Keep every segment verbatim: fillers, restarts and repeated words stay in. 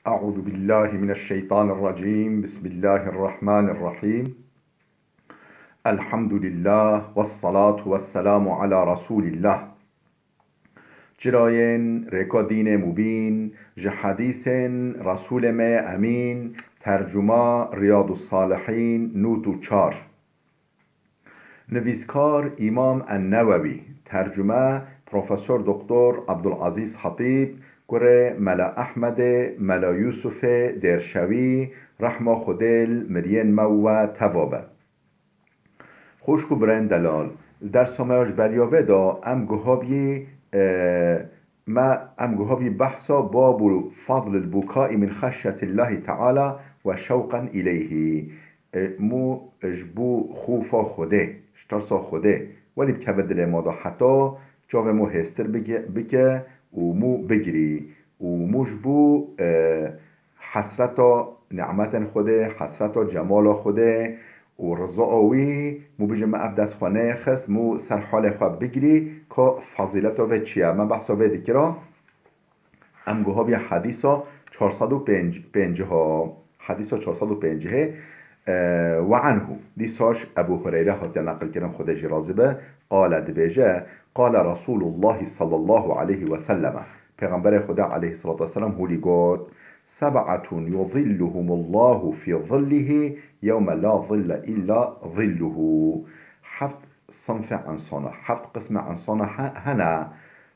أعوذ بالله من الشيطان الرجيم. بسم الله الرحمن الرحيم. الحمد لله والصلاة والسلام على رسول الله. Çirayên rêka dînê mubîn, ji hedîsên Resûlê me yê Emîn, tercuma Riyadus Salihîn, nût û çar. Nivîskar Îmam En-Newewî, tercume Profesor Doktor Abdulazîz Hatîb, kurê Mela Ehmedê, Mela Yûsufê Dêrşewî, rehma Xwedê li miriyên me û we teva be. Xwişk û birayên delal, li dersa me ya ji beriya vê de em guhabî, e, me, em guhabî behsa bab û fadl el-bukai min xeşyetillahi teala ve şewqen ileyhi. E, mû ji bo xofa Xwedê, ji tersa Xwedê, welî bikeve dilê me de heta çavê mû hêstir bike, bike û mû bigirî û mû ji bo, e, hesreta nimetên Xwedê, hesreta cemala Xwedê û rizaya wî, mû bêje me ev dest xwe neyê xist, mû ser halê xwe bigirî, ka fazîleta vê çi ye? Me behsa vê dikira. Em guhabiye hedîsa çar sed û pêncî, hedîsa çar sed û pêncî, e, ve anhu. Dîsa ji Ebu Hureyre hatiye neqilkirin, Xwedê jî razî be, qale dibêje, qale Resûlullahi sallallahu aleyhi ve selleme. Pêxemberê Xwedê aleyhissalatu vesselam hûlî got, "Seb'atun yuzilluhumullahu fi zillihi yewme la zille illa zilluhu." Heft sinfê insana, heft qismê insana he-, hene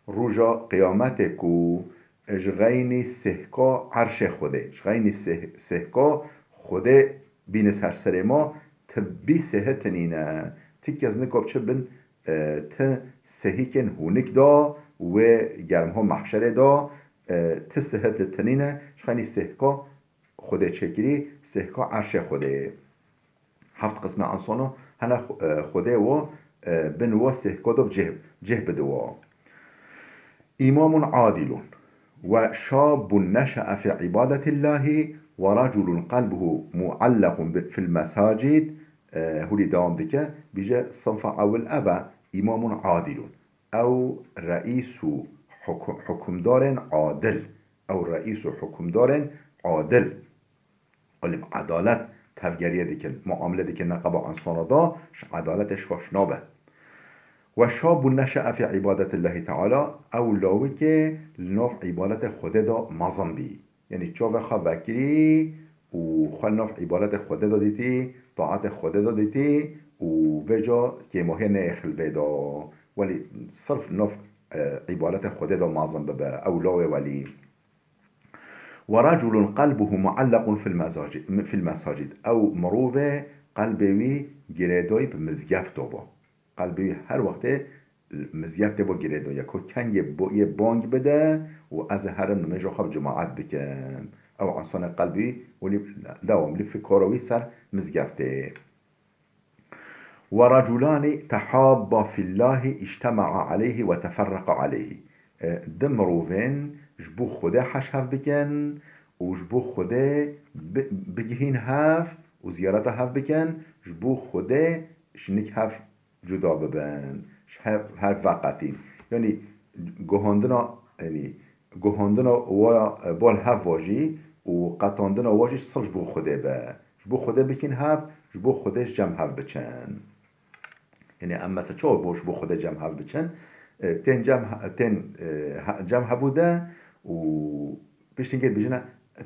roja qiyametê ku ji xeynî sêhka erşê Xwedê, ji xeynî sêh-, sêhka Xwedê bîne ser serê ma, ti bî sêhe tinîne. Ti kes nika biçe bin, e, ti sehîkên hûnik de wê germha mehşerê de, e, ti sêhe li tinîne, ji xeynî sêhka Xwedê çêkirî, sêhka erşê Xwedê. Heft qismê insano hene xu-, e, Xwedê wo, e, bin wo sêhko do cih, cih bide wo. İmamun adilun ve şabun neşe'e fi ibadetillahi ve raculun qalbuhu muallakun bi, fil mesacid. E, hûlî dewam dike, bîje sinfa ewil ev e, imamun adilun. Ew reîs û huku-, hukimdarên adil. Ew reîs û hukimdarên adil. Elî bi edalet tevgeriyê dikin, muamele dikin neqeba insana da, ji edaletê şaş nabe. Ve şabun neşe'e fi ibadetillahi teala, ew lawikê li nav îbadetê Xwedê de mezin bî. Yanî çavê xwe vekirî û xwe li nav îbadetê Xwedê de dîtî, taetê Xwedê de dîtî û vêca kêmahiyê neyê xil vê de. Welî sirf li nav, e, îbadetê Xwedê de mezin bibe, ew lawê welî. Ve raculun qalbuhu muallakun fil mesaci-, fil mesacid. Ew mirovê qelbê wî girêdayî bi mizgefto bo. Qelbê wî her wextê mizgeftê bo girêdayî. Ku kengê bo-, yê bang bide û ez ê herim nimêja xwe bi cemaet bikim. Ew insanê qelbî welî dewamlî fikora wî ser mizgeftê. Ve raculani tehabba fillahi ictema'a aleyhi ve teferraqa aleyhi. E, di mirovên ji bo Xwedê heş hev bikin û ji bo Xwedê bi-, bigihîn hev û ziyareta hev bikin, ji bo Xwedê ji nik hev cuda bibin, ji hev, hev veqetîn. Yanî guhandina, yanî guhandina wa, e, bal hev wa jî û qetandina wa jî sirf ji bo Xwedê be. Ji bo Xwedê bikîn hev, ji bo Xwedê ji cem hev biçin. Yanî em mesela çawa bo, ji bo Xwedê cem hev biçin? E, tên cem he-, tên, e, he-, cem hevû de û piştî gê dibêjine,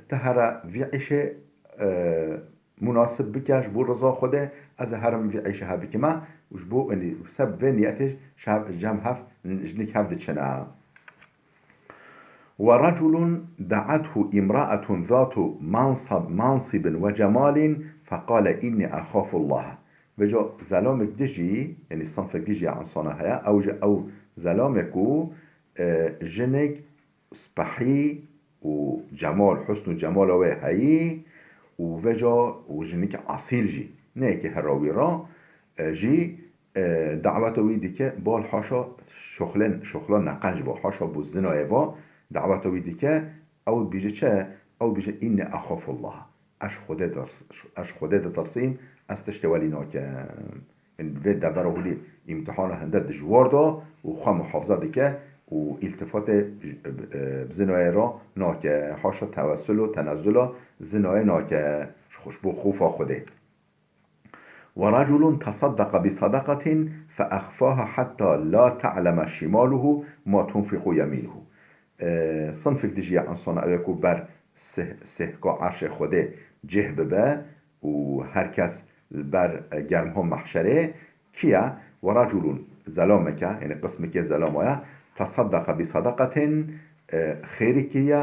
ti here vî îşê, e, munasib bike ji bo riza Xwedê, ez ê herim vî îşê hev bikime û ji bo, yanî, seb vê niyetê ji hev, cem hev, ji nik hev diçine. Ve raculun da'athu imra'atun zatu mansab-, mansibin ve cemalin feqale inni exafullaha. Vêca zelamek dijî, yanî sinfek dijî ya insana heye, ew jî ew zelamek ku, e, jinek spehî û cemal, husn û cemala wê heyî û vêca û jinik esîl jî, ne yekê hera wî ra, e, jî, e, daweta wî dike, bal haşa şoxlên, şoxla neqenc va, haşa bo zinayê va, daweta wî dike, ew dibêje çi? Ew dibêje, "Inni exafullah." Ez ji Xwedê dirs-, ez ji Xwedê ditirsîm, ez tiştê welî nakim. Yanî vê devera hûlî îmtihana hinde dijwar da û xwe muhafaza dike û îltifatê, e, bi zinayê re nake. Haşa tewessul û tenezzula zinayê nake ji xwe, ji bo xofa Xwedê. ورجل تصدق بصدقة فأخفاها حتى لا تعلم شماله ما تنفق يمينه. E, sinfik dijî ya insana ew ê ku ber sih-, sihka erşê Xwedê cih bibe û her kes li ber, e, germha mehşerê kiye, ورجل, zelameke, yani qismikê zelama ye, تصدق بصدقة, e, xêrî kiriye,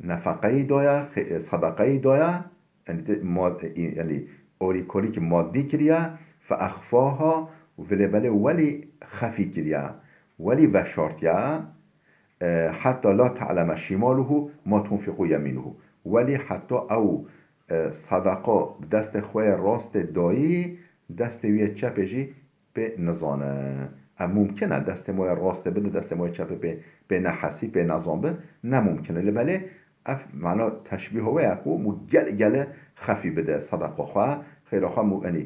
nefeqeyî daye, xê-, e, sedeqeyî daye, yani te-, mad-, e, yani alîkarîkî madî kiriye, فأخفاها, û vilê belê welî xefî kiriye, welî veşartiye, e, حتى لا تعلم شماله ما تنفق يمينه. Welî heta ew, e, sedeqa bi destê xwe yê rastê dayî, destê wî yê çepê jî pê nizane. Ev mumkin e, destê me yê rastê bide, destê me yê çepê pê, pê nehesî, pê nezan bi, ne mumkin e. Lê belê ev mana teşbîha wê ye ku mû gel-, gelê xefî bide sedeqa xwe, xêra xwe mû, enî,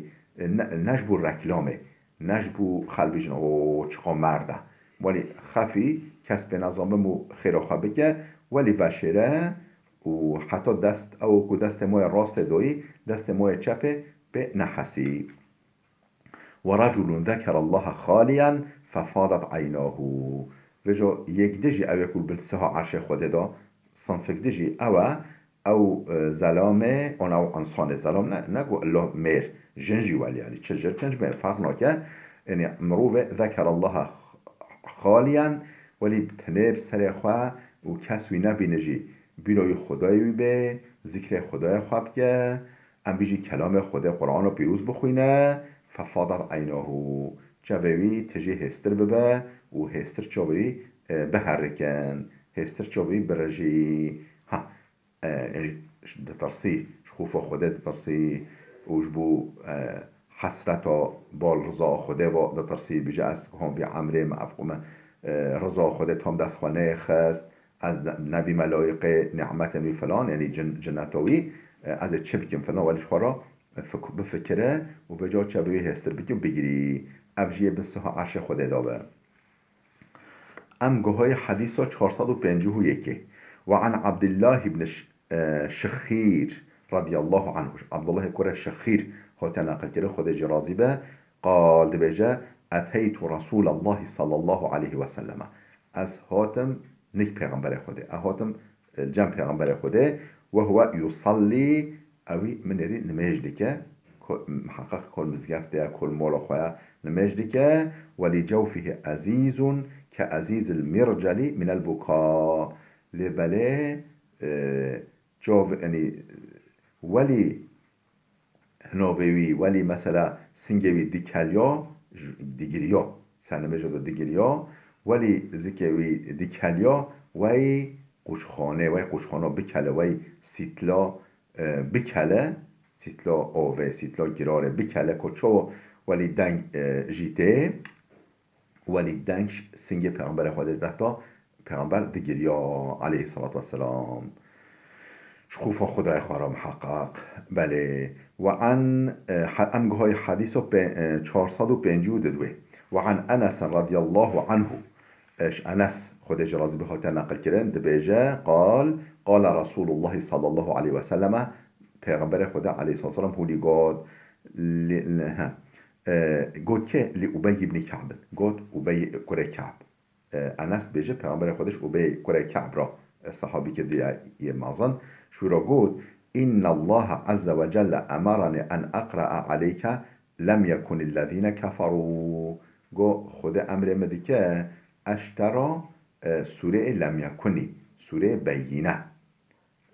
ne, ne ji bo reklamê, ne ji bo xelk bijin, "O, çiqa merd e." Welî xefî kes pê nezan bi mû xêra xwe bike, welî veşêre û heta dest, ew ku destê me yê rastê doyî, destê me yê çepê pê nehesî. ورجل ذكر الله خاليا ففاضت عيناه. Vêca yek dijî ew ê ku li bin siha erşê Xwedê de, sinfik dijî ew e, ew, e, zelamê, ona ew insanê zelam ne, ne ku illa mêr, jin jî welî, yani çi jin, çi jin, mêr, ferq nake. Yani mirovê ذكر الله خاليا, welî tenê bi serê xwe û kes wî nebîne jî, bîra wî Xwedayê wî bê, zikrê Xwedayê xwe bike, em bijî kelamê Xwedê Qur'ana pîroz bixwîne, ففاضت عيناه, çavê wî tijî hêstir bibe û hêstir çavê wî, e, biherikin, hêstir çavê wî birijî. Ha, e, ditirsî, ji xofa Xwedê ditirsî û ji bo, e, hesreta bal riza Xwedê ve ditirsî, bije ez hon vî emrê me ev qûme, e, riza Xwedê tam dest xwe neyê xist, ez ne-, nebîme layiqê nimetên wî filan, yani cin-, cineta wî, e, ez ê çi bikim filan, welî ji xwe re fik-, bifikire û vêca çavê wî hêstir bike û bigirî. Ev jî yê bin siha erşê Xwedê de be. Em guhayê hedîsa çar sed û pêncî û yekê. وعن عبد الله بن ش-, e, شخير رضي الله عنه. Abdullahê kurê Şixîr hate neqilkirin, Xwedê jê razî be, قال, dibêje, أتيت رسول الله صلى الله عليه وسلم. Ez hatim nik Pêxemberê Xwedê. Ez hatim, e, cem Pêxemberê Xwedê. وهو يصلي, ewî min êrî nimêj dike. Ko-, miheqeq kol mizgeftê ye, kol mola xwe ye, nimêj dike. ولجوفه أزيز كأزيز المرجل من البكاء. Lê belê, e, çav, yani, welî hinovê wî, welî mesela singê wî dikeliya, j-, digiriya, sernimêja de digiriya, welî zikê wî dikeliya, wey qûçxanê, wey qûçxana bikele, wey sîtla, e, bikele, sîtla avê, sîtla girarê bikele, ku çawa welî deng, e, jî tê, welî deng singê Pêxemberê Xwedê dehta, Pêxember digiriya, aleyhissalatu vesselam. Ji xofa Xwedayê xwe re miheqeq. Belê. وعن, e, he-, em guhayê hedîsa pê-, e, çar sed û pêncî û didwê. وعن أنس رضي الله عنه. E, ji Enes, Xwedê jê razî be, hate neqilkirin, dibêje, قال، قال رسول الله صلى الله عليه وسلم, Pêxemberê Xwedê aleyhissalatu vesselam hûlî got, li, li, he. E, got kê? لأبي بن كعب. Got Ubey kurê Ka'b. E, Enes dibêje, Pêxemberê Xwedê ji Ubey kurê Ka'b re, e, sehabîkê diye yê mezin, ji wî re got, إن الله عز وجل أمرني أن أقرأ عليك لم يكن الذين كفروا. Got, Xwedê emrê min dike, ez ji te re, e, sûreyê Lem Yekunî, sûreyê Beyyîne,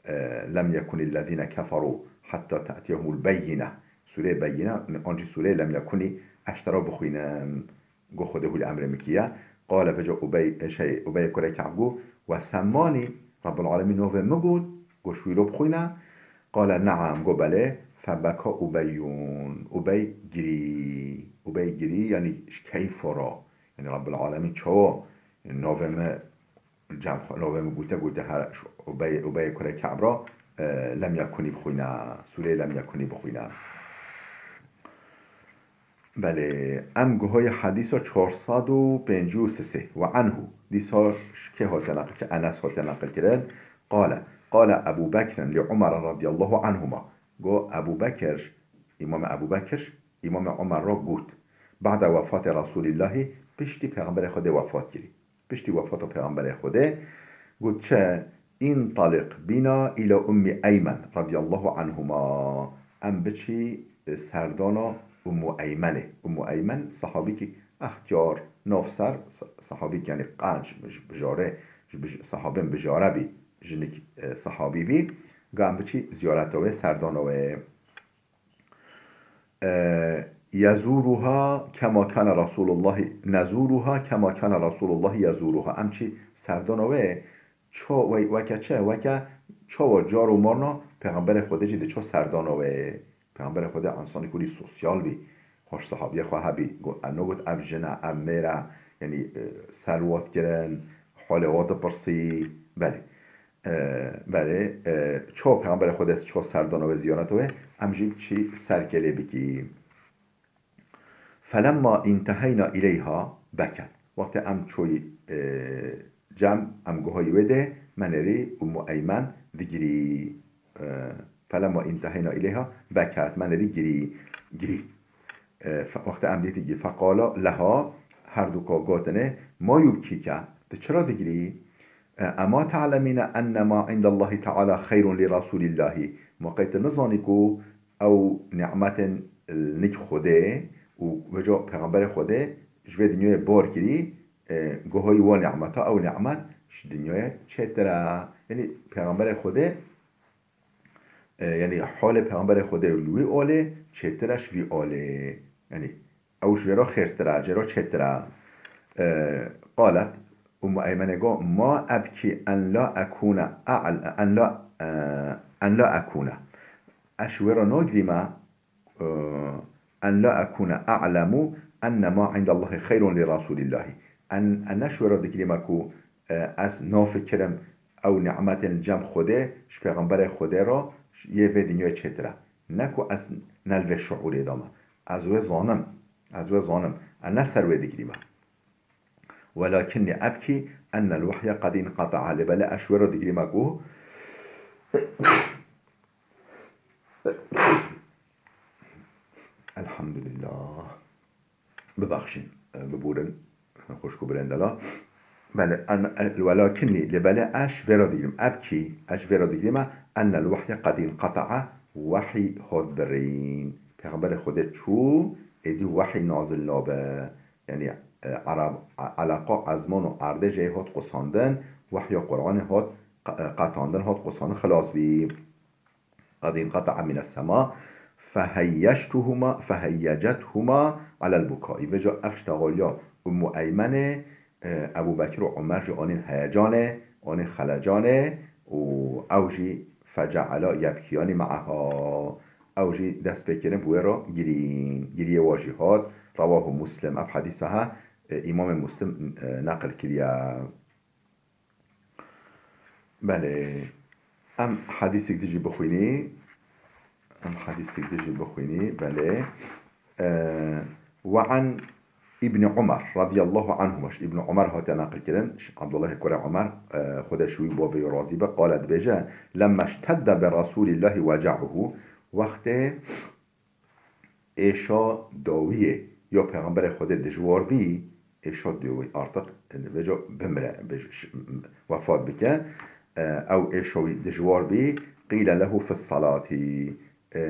e, لم يكن الذين كفروا حتى تأتيهم البينة. Sûreyê Beyyîne, an jî sûreyê Lem Yekunî ez ji te re bixwînim. Got, Xwedê hûlî emrê min kiriye. قال, vêca Ubey, şey, Ubey kurê Ka'b got, وسماني, Rabbul Alemîn navê min got, got ji wî re bixwîne. قال نعم, got belê. فبكى أبي, Ubey girî. Ubey girî, yani ji keyfa re. Yani Rabbul Alemîn çawa navê min cem xwe, navê min gote, gote her Ubey, Ubey kurê Ka'b re, e, Lem Yekunî bixwîne, sûreyê Lem Yekunî bixwîne. Belê, em guhoyê hedîsa çar sed û pêncî û sê. Ve anhu, dîsa ji kê hatiye neqil kirin? Enes hatiye neqil kirin. Qale, qale Ebu Bekrin li Umar radiyallahu anhuma. Got Ebu Bekir, Îmam Ebu Bekir, Îmam Umar ra got, ba'de wefate Resulillahî, piştî Pêxemberê Xwedê wefat kirî. Piştî wefata Pêxemberê Xwedê, got çi? İntaliq bina ila Ummi Eymen radiyallahu anhuma. Em biçî, e, serdana Ummu Eymenê. Ummu Eymen sahabîkî extiyar, navser, sa-, sahabîk, yanî qenc, ji bijare, ji bij-, sahabên bijare bî, jinik, e, sahabî bî. Ga em biçî ziyareta wê, serdana wê. E, yezuruha kema kana Resulullahi, nezuruha kema kana Resulullahi yezuruha. Em çî serdana wê, ço-, we-, weke çi? Weke çawa car û marna Pêxemberê Xwedê jî diço serdana wê. Pêxemberê Xwedê însanî kurî sosyal bî. Xweş sahabiye xwe hebî. Got, e, nagot ev jin e, ev mêr e. Yanî, e, ser wat kirin, halê wa dipirsî. Belê. E, belê, e, çawa Pêxemberê Xwedê çawa serdana wê, ziyareta wê, em jî çî serkê lê bikî. Felemma inteheyna ileyha beket. Wextê em çoyî, e, cem, em guhoyî wê de, me nêrî Ummu Eymen digirî. E, felemma inteheyna ileyha beket. Me nêrî girî, girî. E, fe-, wextê em dîtî girî. Feqala leha, her du ka gotine, ma yubkîke, tu çira digirî? E, ema te'lemîne enne ma indallahi te'ala xeyrun li Resulillahî. Ma qey tu nizanî ku ew nimetên li nik Xwedê û veca Pêxemberê Xwedê ji vê dinyayê bar kirî, e, guhayî wa nimeta, ew nimet ji dinyayê çêtir e. Yanî Pêxemberê Xwedê, e, yanî halê Pêxemberê Xwedê li wî alê çêtir e ji vî alê. Yanî ew ji wê re xêrtir e, ji wê re çêtir e. E, qalet, Ummu Eymenê got, ma ebkî en la ekûne a'l-, en la, e, en la ekûne. Ez ji wê re nagirîme, e, en la ekûne a'lemu enne ma indallahi xeyrun li Resulillahî. En, en ne ji wê re digirîme ku, e, ez nafikirim ew nimetên li cem Xwedê, ji Pêxemberê Xwedê re, yê vê dinyayê çêtir e. Ne ku ez ne li vê şuûrê de me. Ez wê zanim. Ez wê zanim. Ez ne ser wê digirîme. Welakinnî ebkî ennel wehye qed inqeta'a. Lê belê ez ji wê re digirîme ku Elhamdülillah. Bibexşîn, e, bibûrin, xwişk û birêndela. Belê, en, e, welakinnî, lê belê ez ji vê re digirîm. Ebkî, ez ji vê re digirîme, ennel wehye qed inqeta'a, wehî hat birîn. Pêxemberê Xwedê çû, êdî wehî nazil nabe. Yanî, e, Ereb, e, eleqa ezman û erdê jê hat qusandin, wehya Qur'anê hat q-, e, qetandin, hat qusandin, xilas bî. Qed inqeta'a mines sema, feheyyeştuhuma, feheyyecethuma alel bukai. Vêca ev ştexaliya Ummu Eymenê, e, Ebu Bekir û Umer jî anîn heyecanê, anîn xelecanê û ew jî fece'ela yebkiyani me'aha. Ew jî dest pê kirin bi wê re girîn. Giriyê wa jî hat. Rewahu Muslim. Ev hedîsa he, e, Îmamê Muslim, e, neqil kiriye. Belê. Em hedîsek din jî bixwînî. Em hedîsek din jî bixwînî. Belê. E, Ve an İbni Umar radiyallahu anhuma. Ji Îbni Umar hatiye neqil kirin. Ji Abdullahê kurê Umar, e, Xwedê ji wî bavê wî razî be, qale dibêje, lemma ştedde bi Resulillahi weca'uhu. Wextê êşa dawiyê ya Pêxemberê Xwedê dijwar bî, êşa dawî artık, e, vêca bimire, bi-, ş-, wefat bike, e, ew êşa wî dijwar bî, qîle lehu fis salati, e,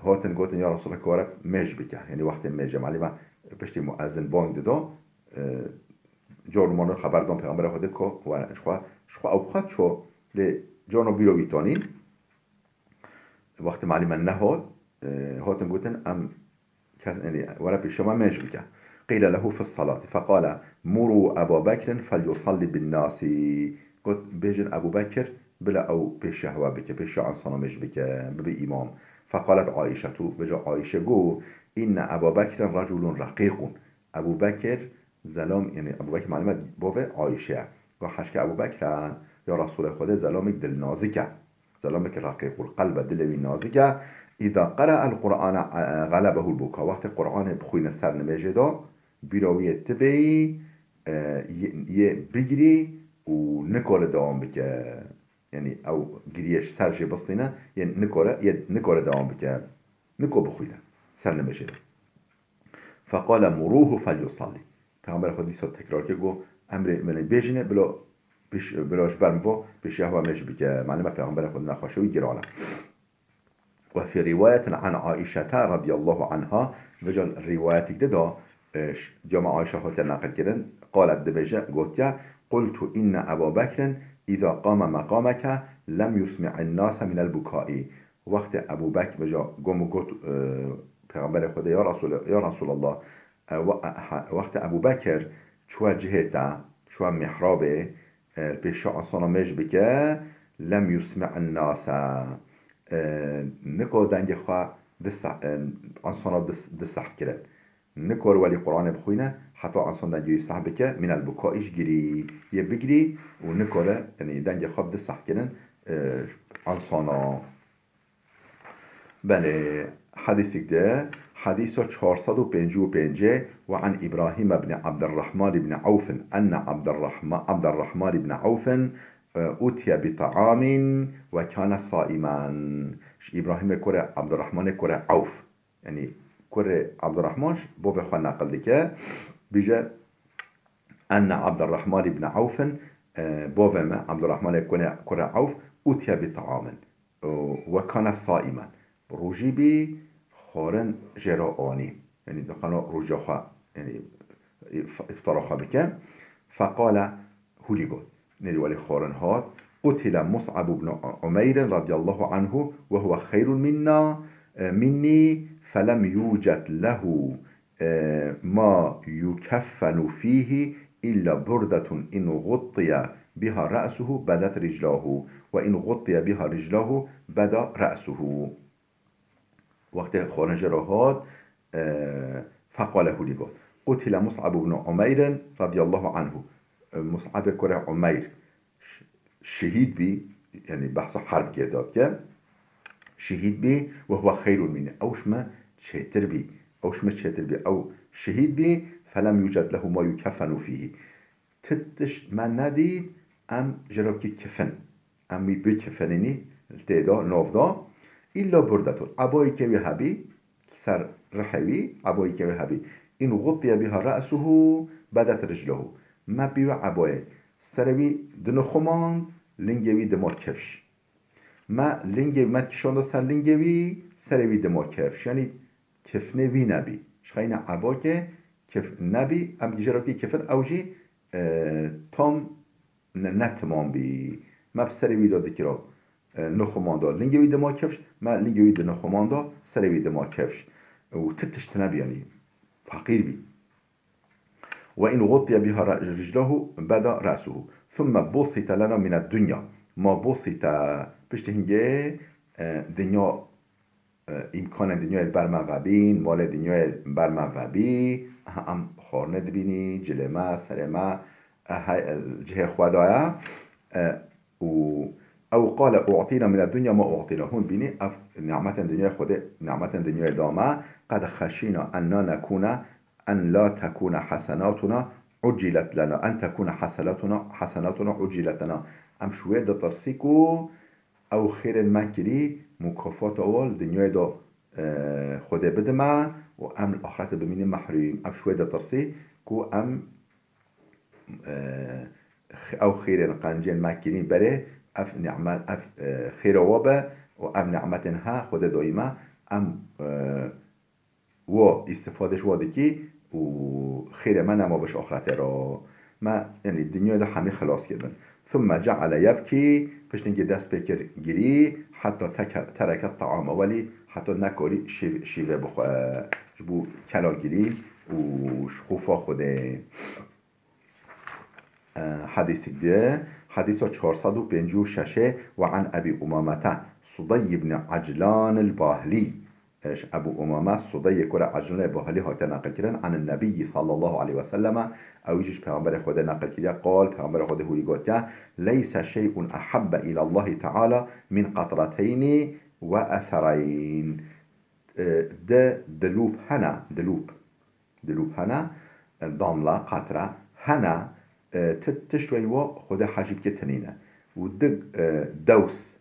hatin gotin, ya Resulallah, ka were mêj bike, yanî wextê mêjê, malî me piştî muezzin bang dido, e, car û marna xeber dan Pêxemberê Xwedê ka were, ji xwe, ji xwe ew xwe ço, lê carna bîra wî tanî, Wextê malî me nehot, e, hatin gotin, em kes, yanî, were pêşiya me mêj bike. Qîle lehu fis salati, feqale, muru Eba Bekrin felyusalli bin nasi. Got, bêjin Ebu Bekir, bila ew pêşiya hewa bike, pêşiya insana mêj bike, bibe îmam. Feqalet Aişetu, vêca Aişe got, inne Eba Bekrin reculun reqîqun. Ebu Bekir, zelam, yanî Ebu Bekir malî me bavê Aişe ye. Got, heşke Ebu Bekir e, ya Resulê Xwedê, zelamêk dilnazik e. selam bike, رقيق القلب, dilê wî nazik e. إذا قرأ القرآن، e, غلبه البكاء. Wextê Qur'anê bixwîne ser nimêjê de, bîra wî yê tibê, e, yê, yê bigirî û nikare dewam bike. Yanî ew giriyê ji ser jê bistîne, yê nikare, yê nikare dewam bike. Niko bixwîne ser nimêjê de. فقال: مروه فليصلي. Pêxemberê Xwedê dîsa tekrar kir, got, emrê min ê bêjîne, bila pêş, bila ji ber min ve pêşiya hewa mêj bike. Malum e Pêxemberê Xwedê nexweşiya wî giran e. وفي رواية عن عائشة رضي الله عنها, vêca rîwayetek de da, e, ş-, cama Ayşe hate neqil kirin, قالت, dibêje, gotiye, قلت إن أبا بكر إذا قام مقامك لم يسمع الناس من البكاء. Wextê Ebû Bekr, vêca go min got, e, Pêxemberê Xwedê, ya Resul-, ya Resulallah, e, we-, e, ha, wextê Ebû Bekir çûye cihê te, çûye mihrabê, e, li pêşiya insana mêj bike, لم يسمع الناس, e, niko dengê xwe diseh, e, insana dis-, diseh kirin. Nikor welî Qur'anê bixwîne, heta insan dengê wî seh bike, من البكاء, ji girî, yê bigirî û nikore, yanî dengê xwe bi diseh kirin, e, insana. Belê, hedîsik de, hedîsa çar sed û pêncî û pênc, وعن إبراهيم بن عبد الرحمن بن عوف أن عبد الرحمن، عبد الرحمن بن عوف، e, أتي بطعام وكان صائما. Ji Îbrahîmê kurê Abdurrahmanê kurê Ewf. Yanî kurê Abdurrahman ji bovê xwe neqil dike. Bîje, أن عبد الرحمن بن عوف, e, bovê me, Abdurrahmanê kurê, kurê Ewf, أتي بطعام. وكان صائما. Rojî bî, xwarin jê re anî. Yanî dixwano roja xwe, yanî îf-, îftara xwe bike. فقال, hûlî got. Nêrî welî xwarin hat. قتل مصعب بن عمير رضي الله عنه وهو خير منا، e, مني، فلم يوجد له، e, ما يكفن فيه إلا بردة إن غطي بها رأسه بدت رجلاه، وإن غطي بها رجلاه بدا رأسه. Wextê xwarin jê re hat, e, فقال, hûlî got. قتل مصعب بن عمير رضي الله عنه. E, Mus'abê kurê Umeyr ş-, şehîd bî, yanî behsa herbkê de dike. Şehîd bî, وهو خير مني. Ew ji me çêtir bî. Ew ji me çêtir bî. Ew şehîd bî, فلم يوجد له ما يكفن فيه. Ti tişt me nedît, em ji re bikî kifin. Em wî bikifenînî li tê de, nov de. إلا بردة. Ebayekê wî hebî, li ser rihê wî, ebayekê wî hebî. إن غطي بها رأسه بدت رجلاه. Me pê wî ebayê serê wî dinixumand, lingê wî dima kifş. Me lingê, me kişanda ser lingê wî, serê wî dima kifş. Yanî kifnê wî nebî. Ji xeyna ebakê kif nebî, em jê re bikî kifin, ew jî, e, tam ne, ne timam bî. Me bi serê wî de dikira, e, nixumanda lingê wî dima kifş, me lingê wî dinixumanda serê wî dima kifş. Û ti tişt nebî, yanî feqîr bî. وإن غطي بها رجلاه بدا رأسه ثم بسط لنا من الدنيا ما بسط. Piştî hingê, e, dinya, e, îmkanên dinyayê li ber me vebîn, malê dinyayê li ber me vebî, aha, em xwarinê dibînî, cilê me, serê me, e, he-, e, cihê xwe daye. E, û ew قال أعطينا من الدنيا ما أعطينا. Hûn bînî ev nimetên dinyayê Xwedê, nimetên dinyayê da me. قد خشينا أن لا نكون، أن لا تكون حسناتنا عجلت لنا، أن تكون حسناتنا، حسناتنا عجلت لنا. Em ji wê ditirsî ku ew xêrên me kirî, mukafata wan li dinyayê de, e, Xwedê bidime û em li axretê bimînin mehrûm. Em ji wê ditirsî ku em, e, x-, ew xêrên qencên me kirîn berê, ev nîmet, ev, e, xêra we be û ev nîmetên he Xwedê dayî me, em, e, wa îstifade ji wa dikî û xêrê me nema biş axretê re. Me, yanî dinyayê de hemî xilas kiribin. ثم جعل يبكي، piştî hingê dest pê kir girî, حتى تك-، ترك الطعام، welî heta nekarî şîv-, şîvê bixwe. Ji bo kela girî û ji xofa Xwedê. E, hedîsik di, hedîsa çar sed û pêncî û şeş ê, وعن أبي أمامة صدي بن عجلان الباهلي. Ji Ebû Umame Sudeyê ku re Eclanê Bahelî hate neqilkirin, an Nebiyyi sallallahu aleyhi ve selleme, ew jî ji Pêxemberê Xwedê neqil kiriye, qal, Pêxemberê Xwedê hûrî gotiye, "Leyse şey'un ehabbe îlallahî teala min qatreteynî ve esereyn." E, di dilûp hene, dilûp. Dilûp hene, damla, qatra, hene, e, ti-, tişt wey wa Xwedê hejî bike tinîne. Û di, e, dews,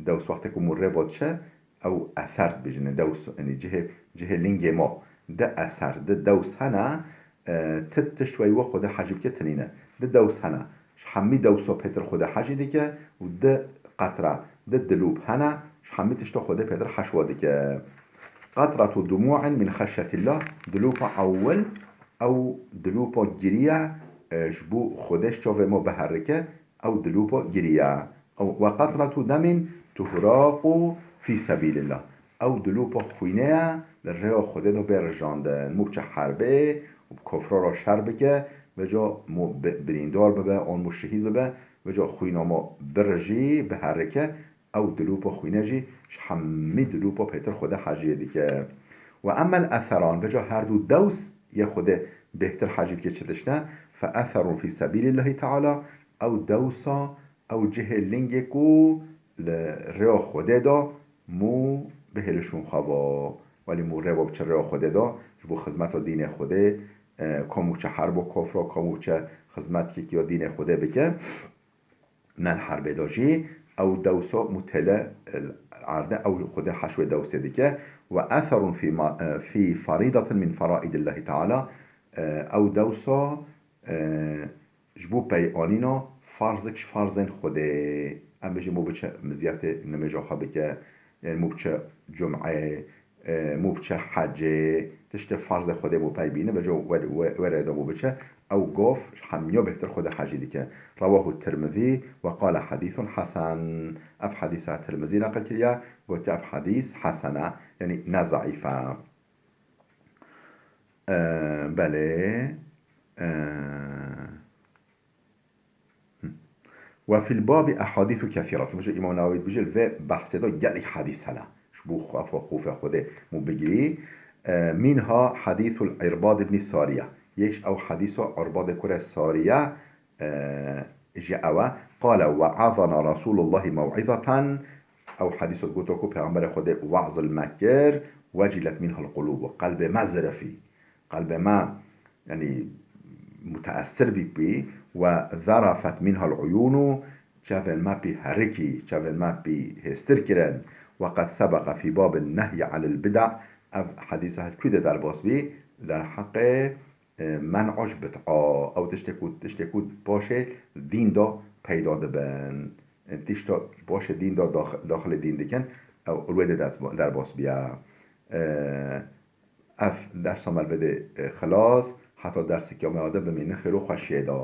dews wextê ku mû rê bo diçe, ew eser dibêjin, e, dews, yanî cihê, cihê lingê mo. Di eser, di dews hene, e, ti-, tişt wey wa Xwedê hejî bike tinîne. Di dews hene. Ji hemî dewso pêtir Xwedê hejî dike û di qatra, di dilûp hene, ji hemî tişta Xwedê pêtir heşwa dike. Qatretu dumu'in min xeşyetillah, dilûpa ewil, ew dilûpa giriye, e, ji bo Xwedê ji çavê mo biherike, ew dilûpa giriye. Ew, ve qatretu demin tuhraqu fî sebîlillah. Ew dilûpa xwîne ye, li rêya Xwedê de bê rijandin. Mû biçe herbê û bi kofra re şer bike, veca mû bi-, birîndar bibe, an mû şehîd bibe, veca xwîna mo birijî, biherike, ew dilûpa xwîne jî ji hemî dilûpa pêtir Xwedê hejiyê dike. Ve emmel eseran, veca her du dews yê Xwedê bêhtir hejî bike çi tişt e? Fe eserun fî sebîlillahî teala, ew dewsa, ew cihê lingê ku li rêya Xwedê de mû bihêle şûn xwe va. Welî mû rê bo biçe rêya Xwedê de, ji bo xizmeta dînê Xwedê, e, ka mû biçe herbo kofro, ka mû biçe xizmetkekî ya dînê Xwedê bike. Ne li herbê de jî ew dewsa mû têle, e, erde, ew Xwedê heşwê dewsê dike. Ve eserun fî ma-, e, fî ferîdatin min feraîdillahî teala, e, ew dewsa, e, ji bo pey anîna farzek ji farzên Xwedê. Em bêjin mû biçe miziyetê nimêja xwe bike, yanî mû biçe cumeyê, e, mû biçe hecê, tiştê farzê Xwedê mû pey bîne, veca we-, we-, wê rê de mû biçe, ew gov ji hemiya bêhtir Xwedê hecî dike. Rewahu Tirmizî ve qale hedîsun hesen. Ev hedîsa Tirmizî neqil kiriye, gotiye ev hedîs hesen e, yanî ne zeîf e. E, belê. E, Ve fil babi ehadîsu kethîratun. Bije Îmam Newewî dibêje, li vê behsê de gelek hedîs hene. Ji bo xefa xûfê Xwedê mû bigirî. E, minha hedîsul Îrbad ibnî Sariye. Yek ji ew hedîsa Îrbadê kurê Sariye, e, ji ew e. Qale we'azena Resûlullahî mew'izeten. Ew hedîsa goto ku Pêxemberê Xwedê we'z li me kir, wecilet minhal qulûb. Qelbê me zirifî. Qelbê me, yanî, muteessir bî pî, ve zerafet minhal uyûnû, çavên me pî herikî, çavên me pî hêstir kirin. Ve qed sebeqe fî babin nehyi anil bida, ev hedîsa her ku de derbas bî, derheqê, e, men'a ji bid'a, ew tiştê ku, tiştê ku paşê dîn de peyda dibin. E, tişta paşê dîn de dax-, daxilê dîn dikin, ew wê de ders-, derbas biya. E, Ev dersa me li vê de, e, xilas, heta dersekî me de bimînin xêr û xweşiyê de.